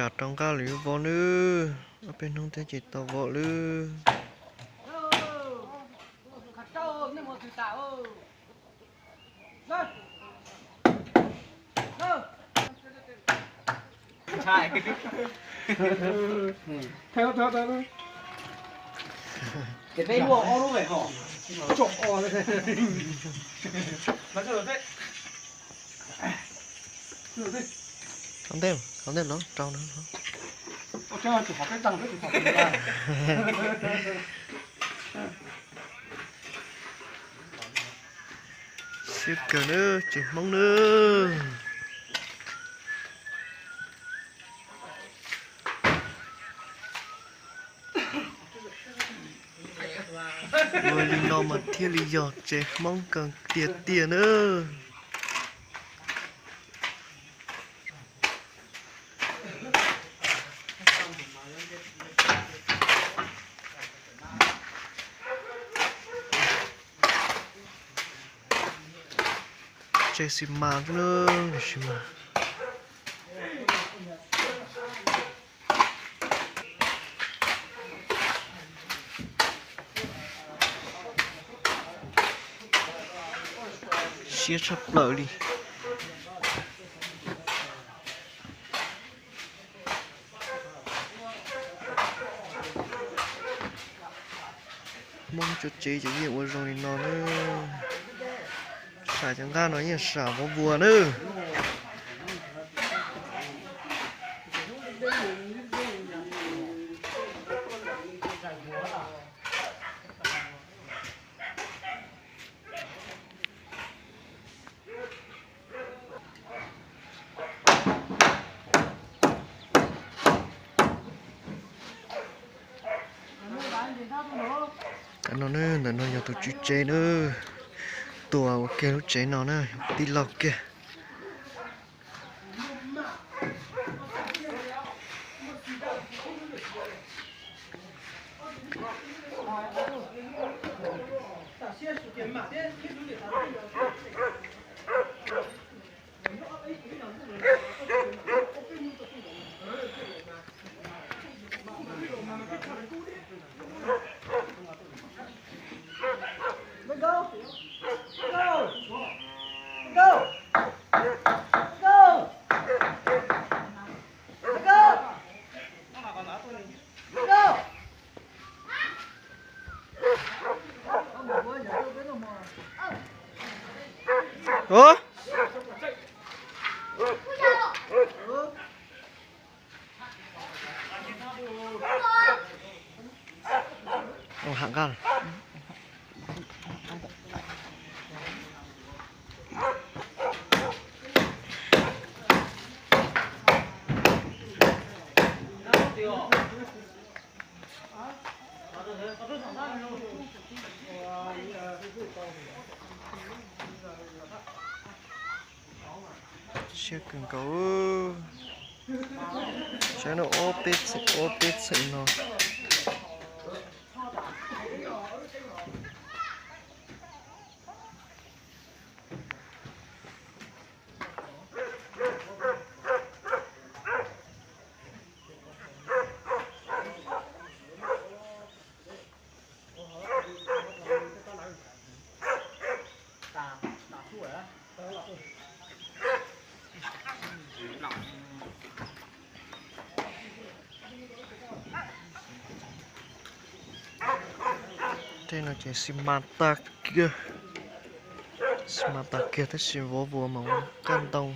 Rov nqa lwm vov nawb, ob peb hnub thiab ces tau vov lawm. Qhov ntej, qhov ntej los rau no. Siab kawg nawb, tsev Hmoob nawb. Ua li no mas thiaj li yog tsev Hmoob kawg tiag tiag nawb. Tsev xi mas xwb na, xi mas. Siab tshaj plaws li. Hmoob cov tsev ces yeej ua zoo li no na. Sam cov nqaj no yeej sam vov vuas na. Ntawm no, ntawm no yog tus tswv tsev na, tuaj ua kiag lub tsev no na, tij laug kiag. Siab kawg nkaus. Saib no, ob peb txheem no. Tej no ces xi mas tag kiag, xi mas tag kiag tab sis vov vuas mas ua kaj ntoo.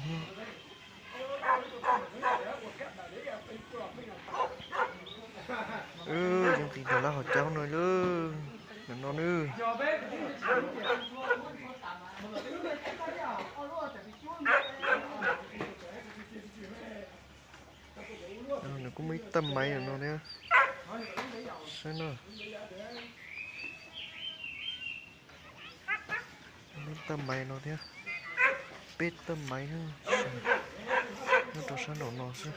Yoov tis tag lab hauv caub no lawm, ntawm no nawb. Nws kuj muaj ib tab maiv no thiab, saib na. Ib tab maiv no thiab, peb tab maiv thiab, nyob rau sab nraum no xwb.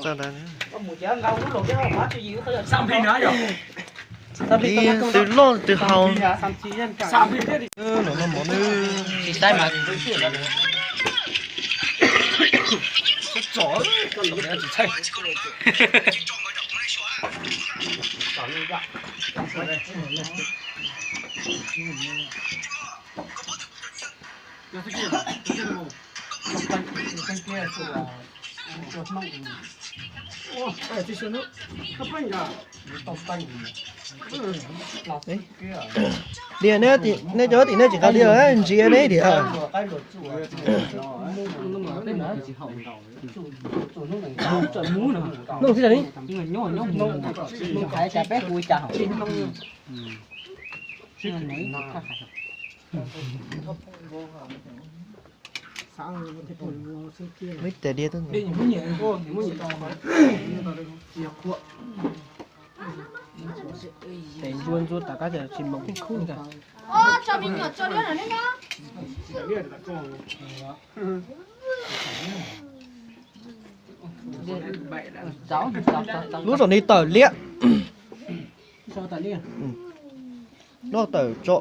Txawj ntawd. Ib twb loj twb haus. Los no mov nawb. Dias, nej cov tim nej tsis nqa dias, ntsia nej diam. Ib tes dias. Tes ntsuab ntsuab tas kab ces tsis mus keej khub li. Lub zaum ni tawm liab. Noj tawm tso.